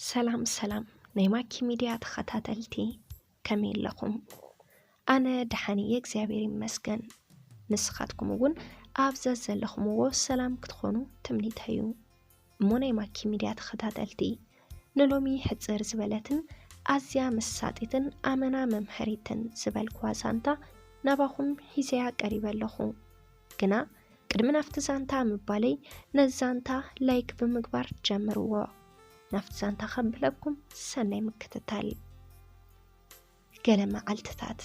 ሰላም ሰላም ናይ ማኪ ሚድያ ተኸታተልቲ፣ ከመይ ኣለኹም? ኣነ ደሓን እየ እግዚኣብሔር ይመስገን። ንስኻትኩም እውን ኣብ ዘዘለኹምዎ ሰላም ክትኾኑ ትምኒተይ እዩ። እሞ ናይ ማኪ ሚድያ ተኸታተልቲ፣ ንሎሚ ሕፅር ዝበለትን ኣዝያ መሳጢትን ኣመና መምሀሪትን ዝበልኩዋ ዛንታ ናባኹም ሒዘያ ቀሪበ ኣለኹ። ግና ቅድሚ ናብቲ ዛንታ ምባለይ ነዚ ዛንታ ላይክ ብምግባር ጀምርዎ። ናብቲ ዛንታ ከብለኩም ሰናይ ምክትታል። ገለ መዓልትታት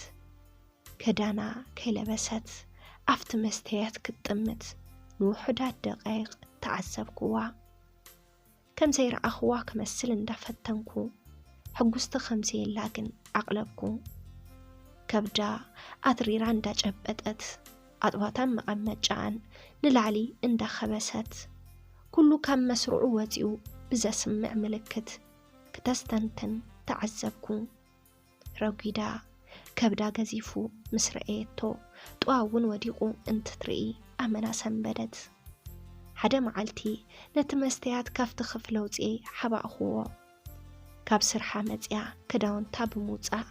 ክዳና ከይለበሰት ኣብቲ መስተያት ክትጥምት ንውሑዳት ደቃይቕ ተዓዘብኩዋ። ከም ዘይረኣኽዋ ክመስል እንዳፈተንኩ፣ ሕጉስቲ ከም ዘየላ ግን ኣቕለብኩ። ከብዳ ኣትሪራ እንዳጨበጠት፣ ኣጥዋታን መቐመጫኣን ንላዕሊ እንዳኸበሰት፣ ኩሉ ካብ መስርዑ ወጺኡ ብዘስምዕ ምልክት ክተስተንትን ተዓዘብኩ። ረጒዳ፣ ከብዳ ገዚፉ ምስ ረኣየቶ፣ ጥዋ እውን ወዲቑ እንትትርኢ ኣመና ሰንበደት። ሓደ መዓልቲ ነቲ መስተያት ካብቲ ክፍሊ ኣውጽኤ ሓባእኽዎ። ካብ ስርሓ መጺኣ ክዳውንታ ብምውጻእ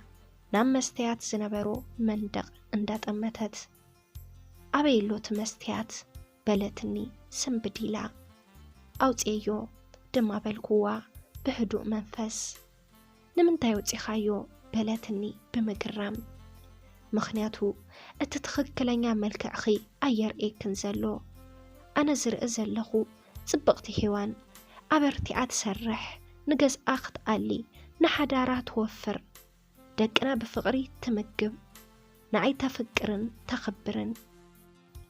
ናብ መስተያት ዝነበሮ መንደቕ እንዳጠመተት፣ "ኣበይ ኣሎ እቲ መስተያት?" በለትኒ ስንብድ ኢላ። "ኣውጽኤዮ ድማ" በልኩዋ ብህዱእ መንፈስ። "ንምንታይ ኣውጺኻዮ?" በለትኒ ብምግራም። "ምኽንያቱ እቲ ትኽክለኛ መልክዕኺ ኣየርእየክን ዘሎ። ኣነ ዝርኢ ዘለኹ ጽብቕቲ ሄዋን፣ ኣበርቲዓ ትሰርሕ፣ ንገዝኣ ክትኣሊ፣ ንሓዳራ ትወፍር፣ ደቅና ብፍቕሪ ትምግብ፣ ንዓይ ተፍቅርን ተኽብርን።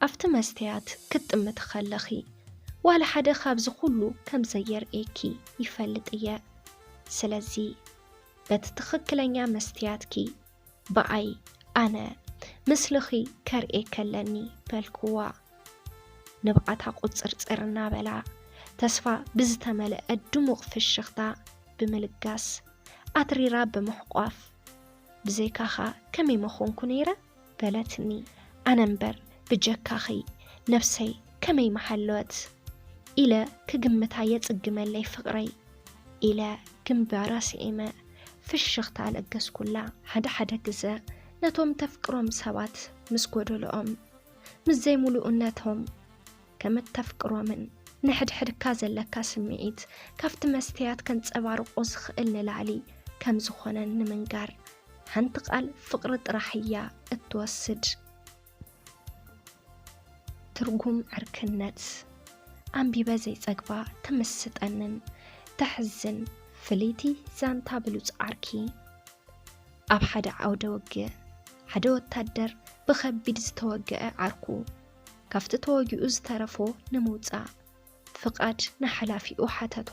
ኣብቲ መስተያት ክትጥምቲ ከለኺ፣ ዋላ ሓደ ካብዚ ኩሉ ከም ዘየርእየኪ ይፈልጥ እየ። ስለዚ በቲ ትኽክለኛ መስትያትኪ፣ ብኣይ፣ ኣነ፣ ምስልኺ ከርእየኪ ኣለኒ" በልክዋ። ንብዓታ ቁጽርጽር እናበላ፣ ተስፋ ብዝተመልአ ድሙቕ ፍሽኽታ ብምልጋስ፣ ኣትሪራ ብምሕቋፍ፣ "ብዘይካኻ ከመይ መኾንኩ ነይረ?" በለትኒ። ኣነ እምበር ብጀካኺ ነብሰይ ከመይ ምሃለወት ኢለ ክግምታ የጽግመለይ ፍቕረይ፣ ኢለ ግንባራ ስዒመ ፍሽኽታ ለገስኩላ። ሓደ ሓደ ግዘ ነቶም ተፍቅሮም ሰባት ምስ ጎደልኦም፣ ምስ ዘይምሉእነቶም፣ ከም እተፍቅሮምን ንሕድሕድካ ዘለካ ስምዒት ካብቲ መስትያት ከንጸባርቆ ዝኽእል ንላዕሊ ከም ዝኾነን ንምንጋር፣ ሓንቲ ቃል ፍቕሪ ጥራሕ እያ እትወስድ። ትርጉም ዕርክነት። ኣንቢበ ዘይጸግባ፣ ተመስጠንን ተሕዝን ፍልይቲ ዛንታ ብሉጽ ዓርኪ። ኣብ ሓደ ዓውደ ውግእ፣ ሓደ ወታደር ብኸቢድ ዝተወግአ ዓርኩ፣ ካብቲ ተወጊኡ ዝተረፎ ንምውጻእ ፍቓድ ንሓላፊኡ ሓተቶ።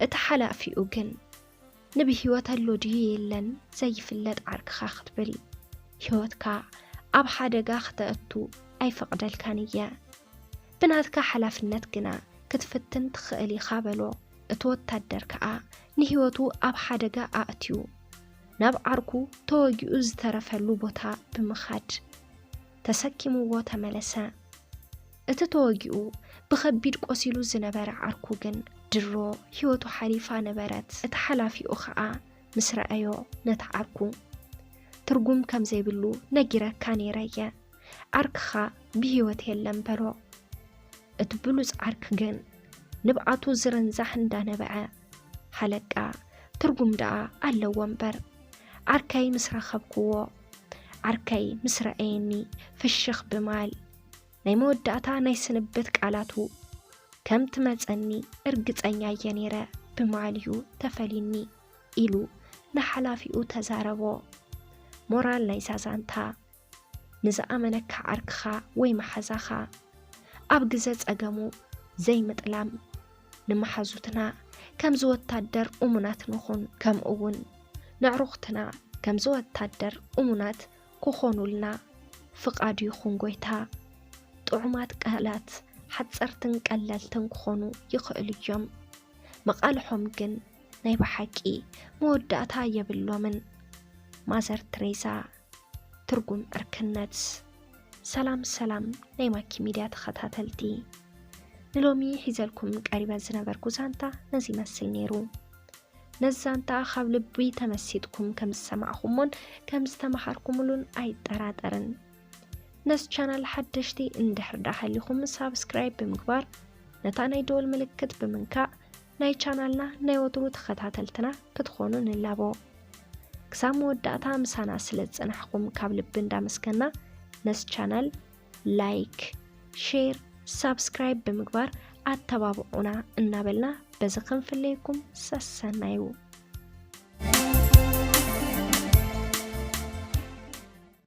እቲ ሓላፊኡ ግን፣ "ንብህይወት ኣሎ ድዩ የለን ዘይፍለጥ ዓርክኻ ክትብል፣ ህይወትካ ኣብ ሓደጋ ክተእቱ ኣይፈቕደልካን እየ። ብናትካ ሓላፍነት ግና ክትፍትን ትኽእል ኢኻ" በሎ። እቲ ወታደር ከኣ ንህይወቱ ኣብ ሓደጋ ኣእትዩ፣ ናብ ዓርኩ ተወጊኡ ዝተረፈሉ ቦታ ብምኻድ ተሰኪምዎ ተመለሰ። እቲ ተወጊኡ ብኸቢድ ቆሲሉ ዝነበረ ዓርኩ ግን ድሮ ህይወቱ ሓሊፋ ነበረት። እቲ ሓላፊኡ ኸኣ ምስ ረኣዮ ነቲ ዓርኩ፣ "ትርጉም ከም ዘይብሉ ነጊረካ ነይረ እየ፣ ዓርክኻ ብህይወት የለን" በሎ። እቲ ብሉጽ ዓርኪ ግን ንብዓቱ ዝርንዛሕ እንዳነበዐ፣ "ሓለቃ፣ ትርጉም ደኣ ኣለዎ እምበር፣ ዓርከይ ምስ ረኸብክዎ፣ ዓርከይ ምስ ረኣየኒ ፍሽኽ ብማል፣ ናይ መወዳእታ ናይ ስንብት ቃላቱ ከም ትመጸኒ እርግጸኛ እየ ነይረ፣ ብማል እዩ ተፈልዩኒ" ኢሉ ንሓላፊኡ ተዛረቦ። ሞራል ናይዛ ዛንታ፣ ንዝኣመነካ ዓርክኻ ወይ መሓዛኻ ኣብ ግዘ ጸገሙ ዘይምጥላም፣ ንመሓዙትና ከምዚ ወታደር እሙናት ንኹን፣ ከምኡ እውን ነዕሩኽትና ከምዚ ወታደር እሙናት ክኾኑልና ፍቓዱ ይኹን ጎይታ። ጥዑማት ቃላት ሓጸርትን ቀለልትን ክኾኑ ይኽእሉ እዮም፣ መቓልሖም ግን ናይ ብሓቂ መወዳእታ የብሎምን። ማዘር ትሬዛ። ትርጉም ዕርክነት። ሰላም ሰላም ናይ ማኪ ሚድያ ተኸታተልቲ፣ ንሎሚ ሒዘልኩም ቀሪበ ዝነበርኩ ዛንታ ነዚ ይመስል ነይሩ። ነዚ ዛንታ ካብ ልቢ ተመሲጥኩም ከም ዝሰማዕኹሞን ከም ዝተመሃርኩምሉን ኣይጠራጠርን። ነዚ ቻናል ሓደሽቲ እንድሕር ደኣ ሃሊኹም ሳብስክራይብ ብምግባር ነታ ናይ ደወል ምልክት ብምንካእ ናይ ቻናልና ናይ ወትሩ ተኸታተልትና ክትኾኑ ንላቦ። ክሳብ መወዳእታ ምሳና ስለ ዝጸናሕኩም ካብ ልቢ እንዳመስገና ነዚ ቻናል ላይክ፣ ሼር፣ ሳብስክራይብ ብምግባር ኣተባብዑና እናበልና በዚ ክንፍለየኩም ሰሰናዩ።